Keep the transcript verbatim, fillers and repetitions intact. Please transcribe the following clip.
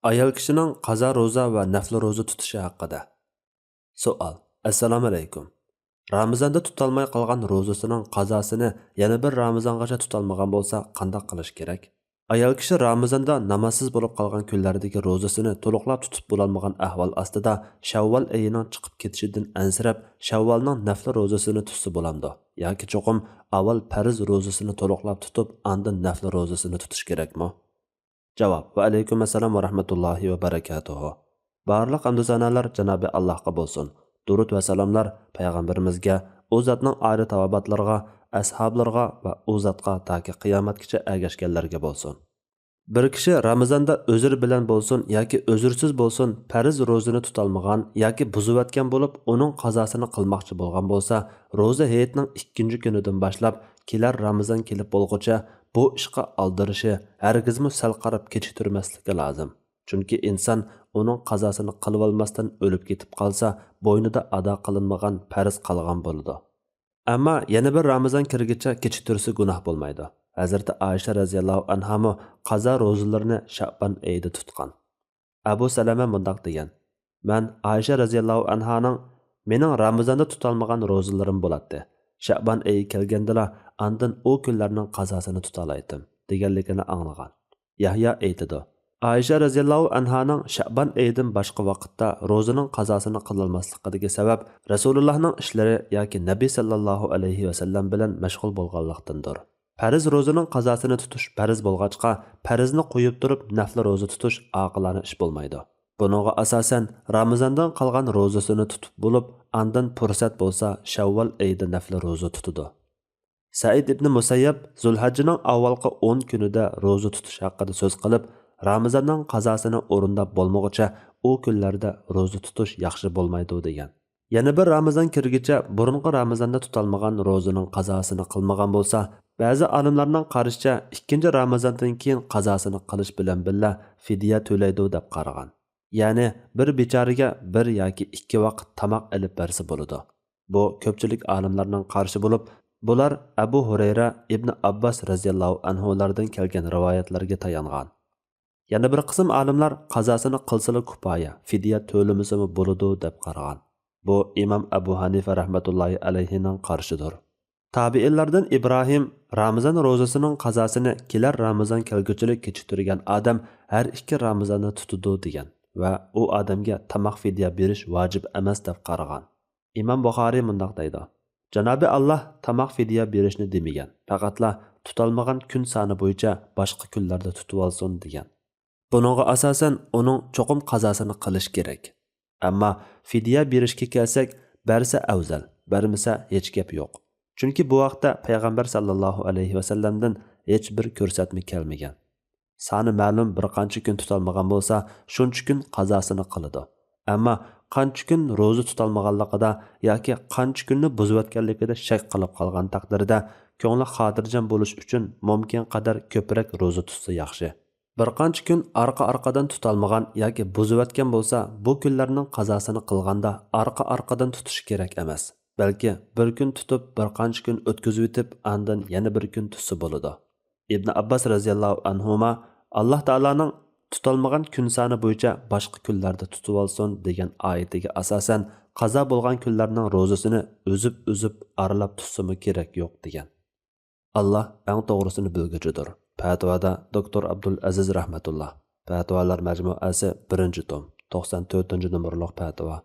ئايال كىشىنىڭ قازا روزا ۋە نەفلى روزا تۇتۇشى ھەققىدە. سوئال. ئەسسالامۇئەلەيكۇم. رامىزاندا تۇتالماي قالغان روزىسىنىڭ قازاسىنى يەنە بىر رامىزانغىچە تۇتالمىغان بولسا، قانداق قىلىش كېرەك؟ ئايال كىشى رامىزاندا نامازسىز بولۇپ قالغان كۈنلەردىكى روزىسىنى تولۇقلاپ تۇتۇپ بولالمىغان ئەھۋال ئاستىدا، شەۋۋال ئېيىنىڭ چىقىپ كېتىشىدىن ئەنسىرەپ، شەۋۋالنىڭ نەفلى روزىسىنى تۇتسا بولامدۇ؟ ياكى چوقۇم ئاۋۋال پەرز روزىسىنى تولۇقلاپ تۇتۇپ، ئاندىن نەفلى روزىسىنى تۇتۇش كېرەكمۇ؟ جاۋاب. ۋەئەلەيكۇم ئەسسالام ۋە رەھمەتۇللاھى ۋە بەرەكاتۇھۇ. بارلىق ھەمدۇ سانالار جانابى ئاللاھقا بولسۇن. دۇرۇد ۋە سالاملار پەيغەمبىرىمىزگە، ئۇ زاتنىڭ ئالىي تاۋابىتلىرىغا، ئەسھابلىرىغا ۋە ئۇ زاتقا تاكى قىيامەتكىچە ئەگەشكەنلەرگە بولسۇن. بىر كىشى رامىزاندا ئۆزرى بىلەن بولسۇن ياكى ئۆزرىسىز بولسۇن، پەرز روزىنى تۇتالمىغان ياكى بۇزۇۋەتكەن بولۇپ، ئۇنىڭ قازاسىنى قىلماقچى بولغان بولسا، روزا ھېيتنىڭ ئىككىنچى كۈنىدىن باشلاپ، كېلەر رامىزان كېلىپ بولغۇچە بۇ ئىشقا ئالدىرىشى، ھەرگىزمۇ سەل قاراپ كېچىكتۈرمەسلىكى لازىم. چۈنكى ئىنسان ئۇنىڭ قازاسىنى قىلىۋالماستىن ئۆلۈپ كېتىپ قالسا، بوينىدا ئادا قىلىنمىغان پەرز قالغان بولىدۇ. ئەمما يەنە بىر رامىزان كىرگىچە كېچىكتۈرسە گۇناھ بولمايدۇ. ھەزرىتى ئائىشە رەزىياللاھۇ ئەنھامۇ قازا روزىلىرىنى شەئبان ئېيىدا تۇتقان. ئەبۇ سەلەمە مۇنداق دېگەن: مەن ئائىشە رەزىياللاھۇ ئەنھانىڭ مېنىڭ رامىزاندا تۇتالمىغان روزىلىرىم بولاتتى. شەئبان ئېيى كەلگەندىلا ئاندىن ئۇ كۈنلەرنىڭ قازاسىنى تۇتالايتتىم، دېگەنلىكىنى ئاڭلىغان. يەھيا ئېيتىدۇ، ئائىشە رەزىياللاھۇ ئەنھانىڭ شەئبان ئېيىدىن باشقا ۋاقىتتا روزىنىڭ قازاسىنى قىلالماسلىقىدىكى سەۋەب رەسۇلۇللاھنىڭ ئىشلىرى ياكى نەبى سەللەللاھۇ ئەلەيھى ۋەسەللەم بىلەن مەشغۇل بولغانلىقتىندۇر. پەرز روزىنىڭ قازاسىنى تۇتۇش پەرز بولغاچقا، پەرزنى قويۇپ تۇرۇپ نەفلى روزا تۇتۇش ئاقىلانە ئىش بولمايدۇ. بۇنىڭغا ئاساسەن، رامىزاندىن قالغان روزىسىنى تۇتۇپ بولۇپ، ئاندىن پۇرسەت بولسا شەۋۋال ئېيىدا نەفلى روزا تۇتىدۇ. سەئىد ئىبنى مۇسەييەب زۇلھەججىنىڭ ئاۋۋالقى ئون كۈنىدە روزا تۇتۇش ھەققىدە سۆز قىلىپ، رامىزاننىڭ قازاسىنى ئورۇنداپ بولمىغۇچە ئۇ كۈنلەردە روزا تۇتۇش ياخشى بولمايدۇ دېگەن. يەنە بىر رامىزان كىرگىچە بۇرۇنقى رامىزاندا تۇتالمىغان روزىنىڭ قازاسىنى قىلمىغان بولسا، بەزى ئالىملارنىڭ قارىشىچە ئىككىنچى رامىزاندىن كېيىن قازاسىنى قىلىش بىلەن بىللە فىدىيە تۆلەيدۇ دەپ قارىغان. يەنى بىر بىچارىگە بىر ياكى ئىككى ۋاقىت تاماق ئېلىپ بەرسە بولىدۇ. بۇ كۆپچىلىك ئالىملارنىڭ قارىشى بولۇپ، بۇلار ئەبۇ ھۇرەيرە، ئىبنى ئابباس رەزىياللاھۇ ئەنھۇلاردىن كەلگەن رىۋايەتلەرگە تايانغان. يەنە بىر قىسىم ئالىملار قازاسىنى قىلسىلا كۇپايە، فىدىيە تۆلىمىسىمۇ بولىدۇ دەپ قارىغان. بۇ ئىمام ئەبۇ ھەنىفە رەھمەتۇللاھى ئەلەيھىنىڭ قارىشىدۇر. تابىئىنلاردىن ئىبراھىم رامىزان روزىسىنىڭ قازاسىنى كېلەر رامىزان كەلگۈچىلىك كېچىكتۈرگەن ئادەم ھەر ئىككى رامىزاننى تۇتىدۇ دېگەن ۋە ئۇ ئادەمگە تاماق فىدىيە بېرىش ۋاجىپ ئەمەس دەپ قارىغان. ئىمام بۇخارىي مۇنداق دەيدۇ، جانابى ئاللا تاماق فىدىيە بېرىشنى دېمىگەن، پەقەتلا تۇتالمىغان كۈن سانى بويىچە باشقا كۈنلەردە تۇتۇۋالسۇن دېگەن. بۇنىڭغا ئاساسەن ئۇنىڭ چوقۇم قازاسىنى قىلىش كېرەك. ئەمما فىدىيە بېرىشكە كەلسەك، بەرسە ئەۋزەل، بەرمىسە ھېچ گەپ يوق. چۈنكى بۇ ھەقتە پەيغەمبەر ساللاللاھۇ ئەلەيھى ۋەسەللەمدىن ھېچ بىر كۆرسەتمە كەلمىگەن. سانى مەلۇم بىر قانچە كۈن تۇتالمىغان بولسا، شۇنچە كۈن قازاسىنى قىلىدۇ. ئەمما قانچە كۈن روزا تۇتالمىغانلىقىدا ياكى قانچە كۈننى بۇزۇۋەتكەنلىكىدە شەك قىلىپ قالغان تەقدىردە، كۆڭلى خاتىرجەم بولۇش ئۈچۈن مۇمكىن قەدەر كۆپرەك روزا تۇتسا ياخشى. بىر قانچە كۈن ئارقا-ئارقىدىن تۇتالمىغان ياكى بۇزۇۋەتكەن بولسا، بۇ كۈنلەرنىڭ قازاسىنى قىلغاندا ئارقا-ئارقىدىن تۇتۇشى كېرەك ئەمەس. بەلكى بىر كۈن تۇتۇپ، بىر قانچە كۈن ئۆتكۈزۈۋېتىپ، ئاندىن يەنە بىر كۈن تۇتسا بولىدۇ. ئىبن ئابباس رەزىياللاھۇ ئەنھۇما، ئاللا تائالانىڭ تۇتالمىغان كۈن سانى بويىچە باشقا كۈنلەردە تۇتۇۋالسۇن دېگەن ئايىتىگە ئاساسەن، قازا بولغان كۈنلەرنىڭ روزىسىنى ئۈزۈپ-ئۈزۈپ ئارىلاپ تۇتسىمۇ كېرەك يوق دېگەن. ئاللا ئەڭ توغرىسىنى بىلگۈچىدۇر. پەتىۋادا دوكتور ئابدۇل ئەزىز رەھمەتۇللا. پەتىۋالار مەجمۇئەسى بىرىنچى توم، توقسان تۆتىنچى نومۇرلۇق پەتىۋا.